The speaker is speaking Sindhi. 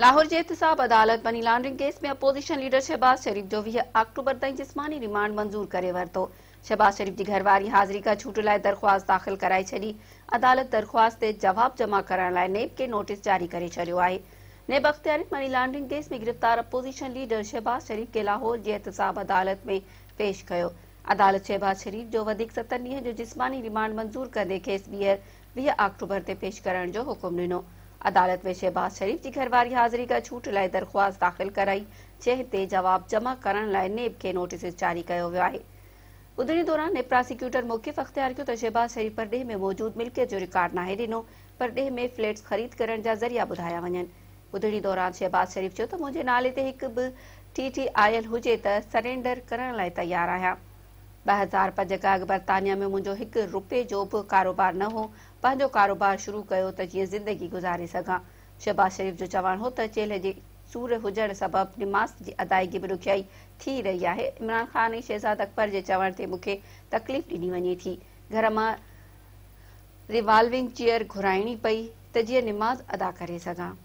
لاهور جي احتساب عدالت money laundering case ۾ opposition leader Shehbaz Sharif جو 20 آڪٽوبر تائين جسماني ريمانڊ منظور ڪري ورتو. شهباز شريف جي گهرواري حاضري کان ڇوٽ لاء درخواست داخل ڪرائي ڇڏي. عدالت درخواست تي جواب جمع ڪرائڻ لاء نيب کي نوٽيس جاري ڪري ڇڏيو آهي. نيب اختيارين مني لانڊرنگ ڪيس ۾ گرفتار اپوزيشن ليڊر شهباز شريف کي لاهور جي احتساب عدالت ۾ پيش ڪيو. عدالت شهباز شريف جو وڌيڪ ستن ڏينهن جو جسماني ريمانڊ منظور ڪندي کيس ٻيهر 20 آڪٽوبر تي پيش ڪرڻ جو حڪم ڏنو. عدالت ۾ شهباز شريف جي گهرواري حاضري کان ڇوٽ لاء درخواست داخل ڪرائي، جنهن تي جواب جمع ڪرڻ لاء نيب کي نوٽيسز جاري ڪيو ويو آهي. ٻڌڻي دوران نيب پراسيڪيوٽر موقف اختيار ڪيو ته شهباز شريف پرڏيهه ۾ موجود ملڪيت جو رڪارڊ ناهي ڏنو، پرڏيهه ۾ فليٽس خريد ڪرڻ جا ذريعا ٻڌايا وڃن. ٻڌڻي دوران شهباز شريف چيو ته منهنجي نالي تي هڪ به ٽي ٽي آيل هجي ته سرينڊر ڪرڻ لاء تيار آهيان. 2005 کان اڳ برطانيا ۾ منهنجو هڪ رپئي جو به ڪاروبار نه هو، پنهنجو ڪاروبار شروع ڪيو ته جيئن زندگي گذاري سگهان. شهباز شريف جو چوڻ هو ته چيلهه جي سور هجڻ سبب نماز جي ادائيگي به ڏکيائي ٿي رهي آهي، عمران خان ۽ شهزاد اڪبر جي چوڻ تي مون کي تڪليف ڏني وڃي ٿي، گهر مان ريوالونگ چيئر گهرائڻي پئي ته جيئن نماز ادا ڪري سگهان.